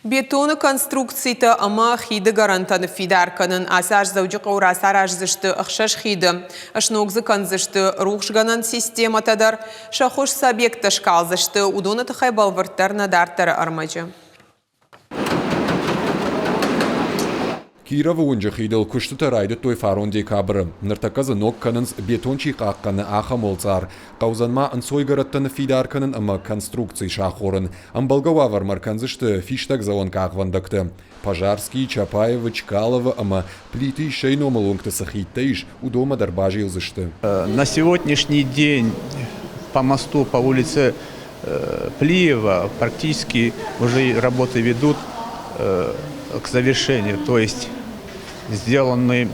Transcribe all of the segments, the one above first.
Бетоны конструкцитӕ ӕмӕ хиды гӕрӕнтӕ ныффидар кӕнын. Ацы аз Дзӕуджыхъӕуы рацараздзысты ӕхсӕз хиды. Сног дзы кӕндзысты рухсгӕнӕн системӕтӕ дӕр. Сӕ хуыз цы объекттӕ скалдзысты, уыдоны тыххӕй бӕлвырддӕр нӕ дарддӕры ӕрмӕджы. Кировы уынджы хидыл куыстытӕ райдыдтой фарон декабры. Ныртӕккӕ дзы ног кӕнынц, бетон чи хъахъхъӕны, ахӕм уӕлцъар. Хъӕудзӕн ма ӕнцойгӕрӕттӕ ныффидар кӕнын ӕмӕ конструкци сахорын. Ӕмбӕлгӕ уавӕрмӕ ӕркӕндзысты фистӕгдзӕуӕн къахвӕндӕгтӕ. Пожарский, Чапаевы, Чкаловы ӕмӕ Плиты Иссӕйы номыл уынгты цы хидтӕ ис, уыдонмӕ дӕр базилдзысты. На сегодняшний день по мосту по улице Плиева практически уже работы ведут к завершению. То есть сделаны,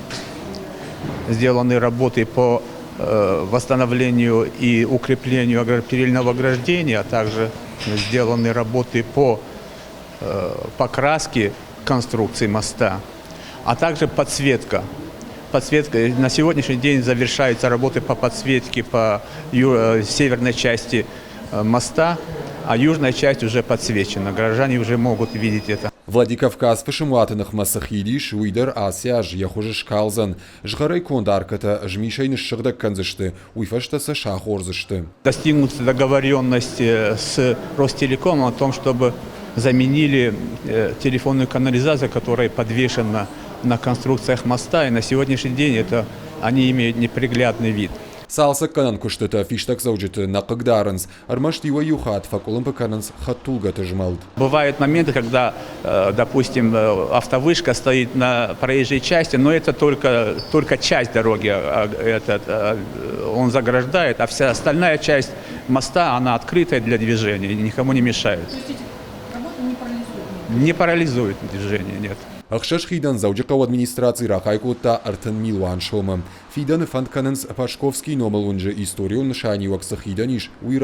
сделаны работы по восстановлению и укреплению агроперильного ограждения, а также сделаны работы по покраске конструкции моста, а также подсветка. Подсветка. На сегодняшний день завершаются работы по подсветке по северной части моста, а южная часть уже подсвечена. Горожане уже могут видеть это. Владикавказ фысымуаты ныхмӕ цы хид ис, уый дӕр ацы аз йӕ хуыз скалдзӕн. Згъӕрӕй конд аркӕтӕ змисӕй ныссыгъдӕг кӕндзысты, уый фӕстӕ сӕ сахордзысты. Достигнута договоренность с Ростелекомом о том, чтобы заменили телефонную канализацию, которая подвешена на конструкциях моста, и на сегодняшний день это они имеют неприглядный вид. Цалцӕггӕнӕн куыстытӕ фистӕгдзӕуджыты нӕ хъыгдарынц, ӕрмӕст иуӕй-иу хатт фӕкъуылымпы кӕнынц хӕдтулгӕты змӕлд. Бывают моменты, когда, допустим, автовышка стоит на проезжей части, но это только, только часть дороги этот, он заграждает, а вся остальная часть моста, она открытая для движения и никому не мешает. То есть эти работы не парализуют? Не парализует движение, нет. Ӕхсӕз хидӕн Дзӕуджыхъӕуы администраци рахай кодта 30 милуан сомы. Фидӕны фӕнд кӕнынц Пашковскийы номыл уынджы историон нысаниуӕг цы хидӕн ис, уый.